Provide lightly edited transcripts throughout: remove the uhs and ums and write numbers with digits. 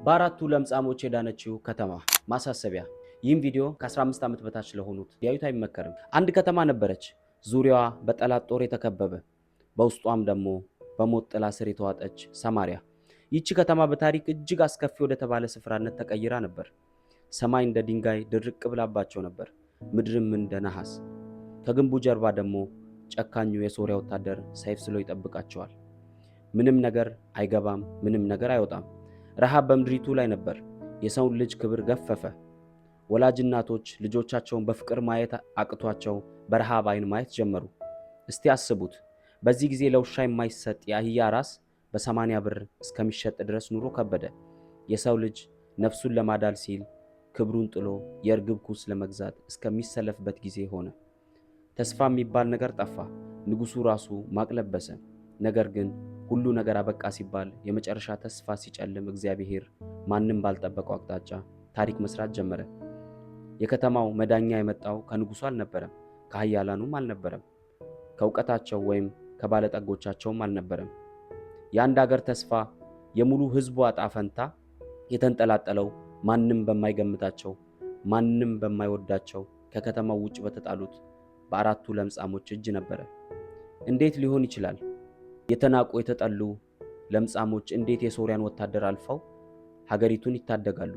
በአራቱ ለምጻሞች የዳነችው ከተማ። ማሳሰቢያ፣ ይህም ቪዲዮ ከ15 ዓመት በታች ለሆኑት ሊያዩት አይመከርም። አንድ ከተማ ነበረች፣ ዙሪያዋ በጠላት ጦር የተከበበ፣ በውስጧም ደግሞ በሞት ጥላ ስር የተዋጠች ሰማሪያ። ይህቺ ከተማ በታሪክ እጅግ አስከፊ ወደ ተባለ ስፍራነት ተቀይራ ነበር። ሰማይ እንደ ድንጋይ ድርቅ ብላባቸው ነበር፣ ምድርም እንደ ነሐስ። ከግንቡ ጀርባ ደግሞ ጨካኙ የሶሪያ ወታደር ሰይፍ ስሎ ይጠብቃቸዋል። ምንም ነገር አይገባም፣ ምንም ነገር አይወጣም። ረሃብ በምድሪቱ ላይ ነበር። የሰውን ልጅ ክብር ገፈፈ። ወላጅ እናቶች ልጆቻቸውን በፍቅር ማየት አቅቷቸው በረሃብ አይን ማየት ጀመሩ። እስቲ አስቡት፣ በዚህ ጊዜ ለውሻ የማይሰጥ የአህያ ራስ በ80 ብር እስከሚሸጥ ድረስ ኑሮ ከበደ። የሰው ልጅ ነፍሱን ለማዳን ሲል ክብሩን ጥሎ የእርግብ ኩስ ለመግዛት እስከሚሰለፍበት ጊዜ ሆነ። ተስፋ የሚባል ነገር ጠፋ። ንጉሡ ራሱ ማቅ ለበሰ። ነገር ግን ሁሉ ነገር አበቃ ሲባል፣ የመጨረሻ ተስፋ ሲጨልም፣ እግዚአብሔር ማንም ባልጠበቀው አቅጣጫ ታሪክ መስራት ጀመረ። የከተማው መዳኛ የመጣው ከንጉሡ አልነበረም፣ ከኃያላኑም አልነበረም፣ ከእውቀታቸው ወይም ከባለጠጎቻቸውም አልነበረም። የአንድ አገር ተስፋ፣ የሙሉ ሕዝቡ ዕጣ ፈንታ የተንጠላጠለው ማንም በማይገምታቸው፣ ማንም በማይወዳቸው፣ ከከተማው ውጭ በተጣሉት በአራቱ ለምጻሞች እጅ ነበረ። እንዴት ሊሆን ይችላል? የተናቁ፣ የተጠሉ ለምጻሞች እንዴት የሶርያን ወታደር አልፈው ሀገሪቱን ይታደጋሉ?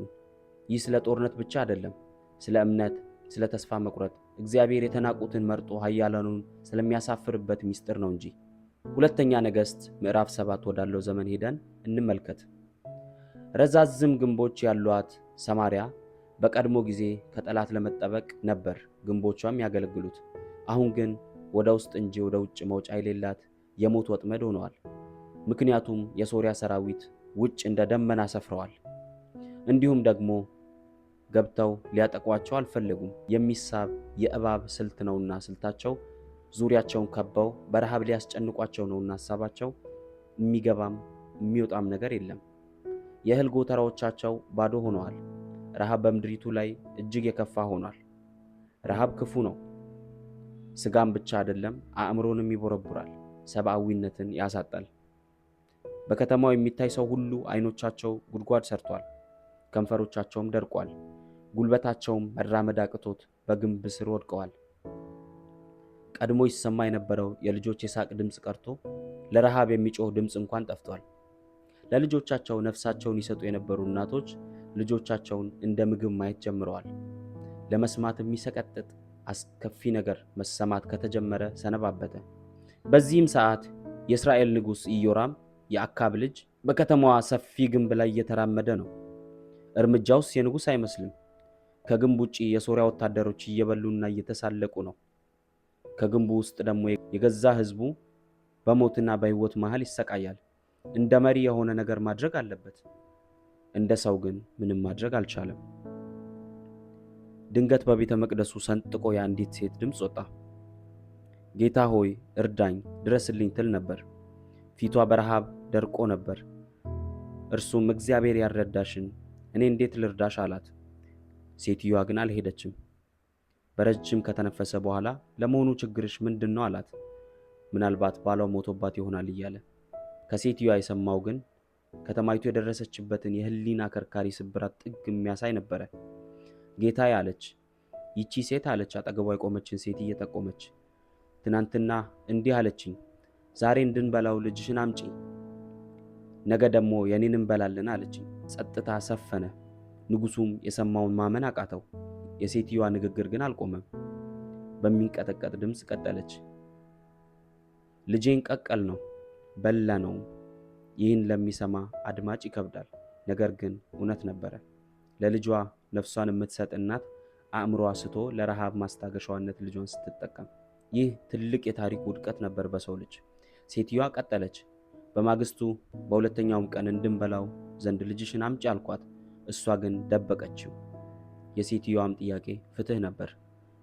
ይህ ስለ ጦርነት ብቻ አይደለም፣ ስለ እምነት፣ ስለ ተስፋ መቁረጥ፣ እግዚአብሔር የተናቁትን መርጦ ኃያላኑን ስለሚያሳፍርበት ምስጢር ነው እንጂ። ሁለተኛ ነገሥት ምዕራፍ 7 ወዳለው ዘመን ሄደን እንመልከት። ረዛዝም ግንቦች ያሏት ሰማርያ በቀድሞ ጊዜ ከጠላት ለመጠበቅ ነበር ግንቦቿ የሚያገለግሉት። አሁን ግን ወደ ውስጥ እንጂ ወደ ውጭ መውጫ የሌላት የሞት ወጥመድ ሆነዋል። ምክንያቱም የሶርያ ሰራዊት ውጭ እንደ ደመና ሰፍረዋል። እንዲሁም ደግሞ ገብተው ሊያጠቋቸው አልፈለጉም። የሚሳብ የእባብ ስልት ነውና ስልታቸው፣ ዙሪያቸውን ከበው በረሃብ ሊያስጨንቋቸው ነውና ሀሳባቸው። የሚገባም የሚወጣም ነገር የለም። የእህል ጎተራዎቻቸው ባዶ ሆነዋል። ረሃብ በምድሪቱ ላይ እጅግ የከፋ ሆኗል። ረሃብ ክፉ ነው። ስጋም ብቻ አይደለም፣ አእምሮንም ይቦረቡራል፣ ሰብአዊነትን ያሳጣል። በከተማው የሚታይ ሰው ሁሉ አይኖቻቸው ጉድጓድ ሰርቷል፣ ከንፈሮቻቸውም ደርቋል፣ ጉልበታቸውም መራመድ አቅቶት በግንብ ስር ወድቀዋል። ቀድሞ ይሰማ የነበረው የልጆች የሳቅ ድምፅ ቀርቶ ለረሃብ የሚጮህ ድምፅ እንኳን ጠፍቷል። ለልጆቻቸው ነፍሳቸውን ይሰጡ የነበሩ እናቶች ልጆቻቸውን እንደ ምግብ ማየት ጀምረዋል። ለመስማት የሚሰቀጥጥ አስከፊ ነገር መሰማት ከተጀመረ ሰነባበተ። በዚህም ሰዓት የእስራኤል ንጉሥ ኢዮራም የአካብ ልጅ በከተማዋ ሰፊ ግንብ ላይ እየተራመደ ነው። እርምጃውስ የንጉሥ አይመስልም። ከግንብ ውጪ የሶርያ ወታደሮች እየበሉና እየተሳለቁ ነው። ከግንቡ ውስጥ ደግሞ የገዛ ሕዝቡ በሞትና በሕይወት መሃል ይሰቃያል። እንደ መሪ የሆነ ነገር ማድረግ አለበት። እንደ ሰው ግን ምንም ማድረግ አልቻለም። ድንገት በቤተ መቅደሱ ሰንጥቆ የአንዲት ሴት ድምፅ ወጣ። "ጌታ ሆይ እርዳኝ፣ ድረስልኝ" ትል ነበር። ፊቷ በረሃብ ደርቆ ነበር። እርሱም "እግዚአብሔር ያልረዳሽን እኔ እንዴት ልርዳሽ?" አላት። ሴትዮዋ ግን አልሄደችም። በረጅም ከተነፈሰ በኋላ "ለመሆኑ ችግርሽ ምንድን ነው?" አላት። ምናልባት ባሏ ሞቶባት ይሆናል እያለ። ከሴትዮዋ የሰማው ግን ከተማይቱ የደረሰችበትን የህሊና አከርካሪ ስብራት ጥግ የሚያሳይ ነበረ። "ጌታዬ" አለች። "ይቺ ሴት" አለች አጠገቧ የቆመችን ሴት እየጠቆመች፣ "ትናንትና እንዲህ አለችኝ፣ 'ዛሬ እንድንበላው ልጅሽን አምጪ፣ ነገ ደግሞ የኔን እንበላለን' አለችኝ።" ጸጥታ ሰፈነ። ንጉሱም የሰማውን ማመን አቃተው። የሴትዮዋ ንግግር ግን አልቆመም። በሚንቀጠቀጥ ድምፅ ቀጠለች። "ልጄን ቀቀልነው፣ በላነውም።" ይህን ለሚሰማ አድማጭ ይከብዳል። ነገር ግን እውነት ነበረ። ለልጇ ነፍሷን የምትሰጥ እናት አእምሯ ስቶ ለረሃብ ማስታገሻዋነት ልጇን ስትጠቀም፣ ይህ ትልቅ የታሪክ ውድቀት ነበር በሰው ልጅ። ሴትዮዋ ቀጠለች። "በማግስቱ በሁለተኛውም ቀን እንድንበላው ዘንድ ልጅሽን አምጪ አልኳት፣ እሷ ግን ደበቀችው።" የሴትዮዋም ጥያቄ ፍትህ ነበር።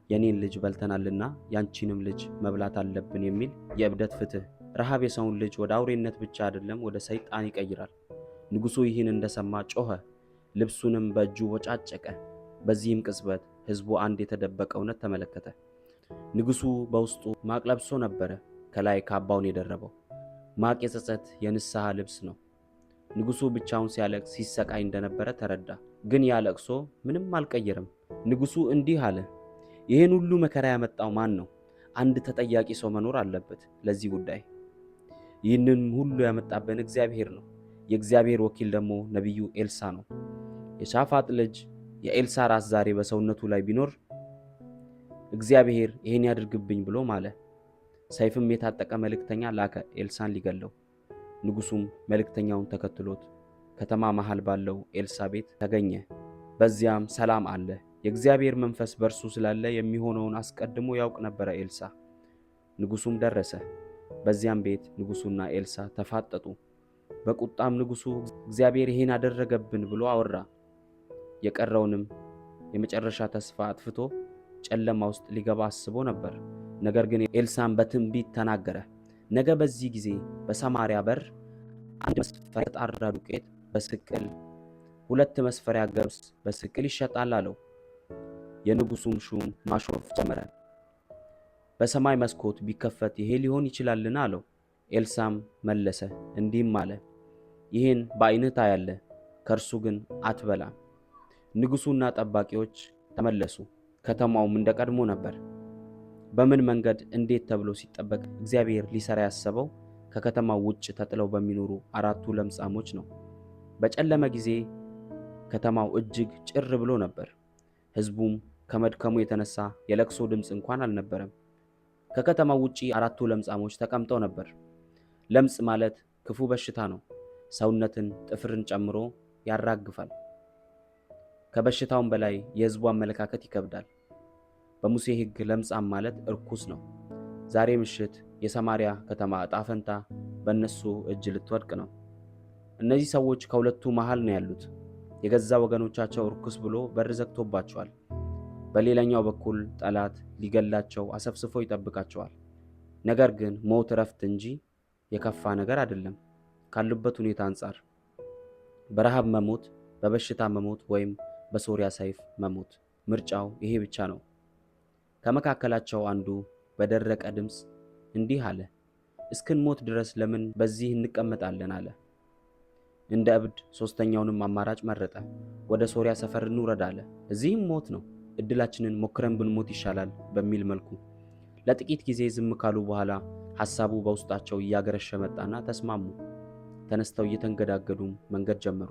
የኔን ልጅ በልተናልና ያንቺንም ልጅ መብላት አለብን የሚል የእብደት ፍትህ። ረሃብ የሰውን ልጅ ወደ አውሬነት ብቻ አይደለም፣ ወደ ሰይጣን ይቀይራል። ንጉሡ ይህን እንደሰማ ጮኸ፣ ልብሱንም በእጁ ቦጫጨቀ። በዚህም ቅጽበት ሕዝቡ አንድ የተደበቀ እውነት ተመለከተ። ንጉሡ በውስጡ ማቅ ለብሶ ነበረ፣ ከላይ ካባውን የደረበው። ማቅ የጸጸት፣ የንስሐ ልብስ ነው። ንጉሡ ብቻውን ሲያለቅስ ሲሰቃይ እንደነበረ ተረዳ። ግን ያ ለቅሶ ምንም አልቀየረም። ንጉሡ እንዲህ አለ፣ ይህን ሁሉ መከራ ያመጣው ማን ነው? አንድ ተጠያቂ ሰው መኖር አለበት ለዚህ ጉዳይ። ይህንን ሁሉ ያመጣብን እግዚአብሔር ነው። የእግዚአብሔር ወኪል ደግሞ ነቢዩ ኤልሳ ነው። የሻፋጥ ልጅ የኤልሳ ራስ ዛሬ በሰውነቱ ላይ ቢኖር እግዚአብሔር ይህን ያድርግብኝ ብሎ ማለ። ሰይፍም የታጠቀ መልእክተኛ ላከ ኤልሳን ሊገለው። ንጉሡም መልእክተኛውን ተከትሎት ከተማ መሃል ባለው ኤልሳ ቤት ተገኘ። በዚያም ሰላም አለ። የእግዚአብሔር መንፈስ በእርሱ ስላለ የሚሆነውን አስቀድሞ ያውቅ ነበረ ኤልሳ። ንጉሡም ደረሰ። በዚያም ቤት ንጉሡና ኤልሳ ተፋጠጡ። በቁጣም ንጉሡ እግዚአብሔር ይህን አደረገብን ብሎ አወራ። የቀረውንም የመጨረሻ ተስፋ አጥፍቶ ጨለማ ውስጥ ሊገባ አስቦ ነበር። ነገር ግን ኤልሳም በትንቢት ተናገረ። ነገ በዚህ ጊዜ በሰማርያ በር አንድ መስፈሪያ የተጣራ ዱቄት በስቅል 2 መስፈሪያ ገብስ በስቅል ይሸጣል አለው። የንጉሡም ሹም ማሾፍ ጀመረ። በሰማይ መስኮት ቢከፈት ይሄ ሊሆን ይችላልን? አለው። ኤልሳም መለሰ እንዲህም አለ፣ ይህን በዓይንህ ታያለህ፣ ከእርሱ ግን አትበላም። ንጉሡና ጠባቂዎች ተመለሱ። ከተማውም እንደ ቀድሞ ነበር። በምን መንገድ እንዴት ተብሎ ሲጠበቅ እግዚአብሔር ሊሰራ ያሰበው ከከተማው ውጭ ተጥለው በሚኖሩ 4ቱ ለምጻሞች ነው። በጨለመ ጊዜ ከተማው እጅግ ጭር ብሎ ነበር። ሕዝቡም ከመድከሙ የተነሳ የለቅሶ ድምፅ እንኳን አልነበረም። ከከተማው ውጪ 4ቱ ለምጻሞች ተቀምጠው ነበር። ለምጽ ማለት ክፉ በሽታ ነው። ሰውነትን ጥፍርን ጨምሮ ያራግፋል። ከበሽታውም በላይ የሕዝቡ አመለካከት ይከብዳል። በሙሴ ሕግ ለምጻም ማለት እርኩስ ነው። ዛሬ ምሽት የሰማርያ ከተማ ዕጣ ፈንታ በእነሱ እጅ ልትወድቅ ነው። እነዚህ ሰዎች ከሁለቱ መሃል ነው ያሉት። የገዛ ወገኖቻቸው እርኩስ ብሎ በር ዘግቶባቸዋል። በሌላኛው በኩል ጠላት ሊገላቸው አሰፍስፎ ይጠብቃቸዋል። ነገር ግን ሞት እረፍት እንጂ የከፋ ነገር አይደለም። ካሉበት ሁኔታ አንጻር በረሃብ መሞት፣ በበሽታ መሞት ወይም በሶርያ ሰይፍ መሞት፣ ምርጫው ይሄ ብቻ ነው። ከመካከላቸው አንዱ በደረቀ ድምፅ እንዲህ አለ፣ እስክንሞት ድረስ ለምን በዚህ እንቀመጣለን? አለ። እንደ እብድ ሶስተኛውንም አማራጭ መረጠ። ወደ ሶርያ ሰፈር እንውረድ አለ። እዚህም ሞት ነው፣ እድላችንን ሞክረን ብንሞት ይሻላል በሚል መልኩ። ለጥቂት ጊዜ ዝም ካሉ በኋላ ሐሳቡ በውስጣቸው እያገረሸ መጣና ተስማሙ። ተነስተው እየተንገዳገዱም መንገድ ጀመሩ።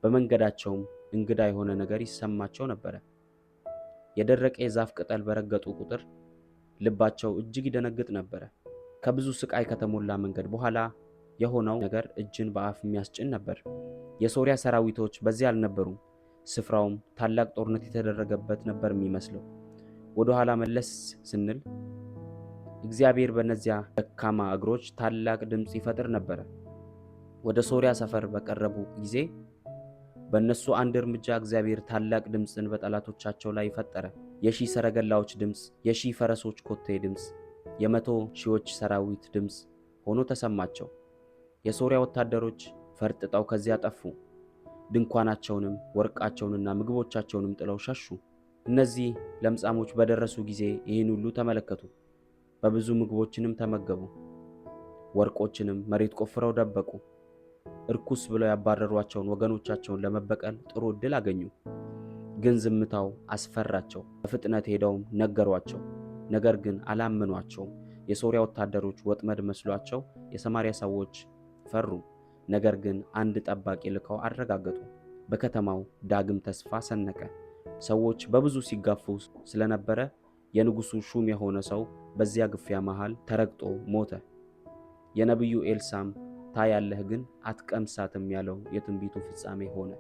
በመንገዳቸውም እንግዳ የሆነ ነገር ይሰማቸው ነበረ። የደረቀ የዛፍ ቅጠል በረገጡ ቁጥር ልባቸው እጅግ ይደነግጥ ነበረ። ከብዙ ስቃይ ከተሞላ መንገድ በኋላ የሆነው ነገር እጅን በአፍ የሚያስጭን ነበር። የሶርያ ሰራዊቶች በዚያ አልነበሩም። ስፍራውም ታላቅ ጦርነት የተደረገበት ነበር የሚመስለው። ወደ ኋላ መለስ ስንል እግዚአብሔር በእነዚያ ደካማ እግሮች ታላቅ ድምፅ ይፈጥር ነበረ። ወደ ሶርያ ሰፈር በቀረቡ ጊዜ በእነሱ አንድ እርምጃ እግዚአብሔር ታላቅ ድምፅን በጠላቶቻቸው ላይ ፈጠረ። የሺህ ሰረገላዎች ድምፅ፣ የሺህ ፈረሶች ኮቴ ድምፅ፣ የመቶ ሺዎች ሰራዊት ድምፅ ሆኖ ተሰማቸው። የሶርያ ወታደሮች ፈርጥጠው ከዚያ ጠፉ። ድንኳናቸውንም ወርቃቸውንና ምግቦቻቸውንም ጥለው ሸሹ። እነዚህ ለምጻሞች በደረሱ ጊዜ ይህን ሁሉ ተመለከቱ። በብዙ ምግቦችንም ተመገቡ። ወርቆችንም መሬት ቆፍረው ደበቁ። እርኩስ ብለው ያባረሯቸውን ወገኖቻቸውን ለመበቀል ጥሩ ዕድል አገኙ። ግን ዝምታው አስፈራቸው። በፍጥነት ሄደውም ነገሯቸው። ነገር ግን አላመኗቸውም። የሶርያ ወታደሮች ወጥመድ መስሏቸው የሰማርያ ሰዎች ፈሩ። ነገር ግን አንድ ጠባቂ ልከው አረጋገጡ። በከተማው ዳግም ተስፋ ሰነቀ። ሰዎች በብዙ ሲጋፉ ስለነበረ የንጉሱ ሹም የሆነ ሰው በዚያ ግፊያ መሃል ተረግጦ ሞተ። የነቢዩ ኤልሳም ታያለህ ግን አትቀምሳትም ያለው የትንቢቱ ፍጻሜ ሆነ።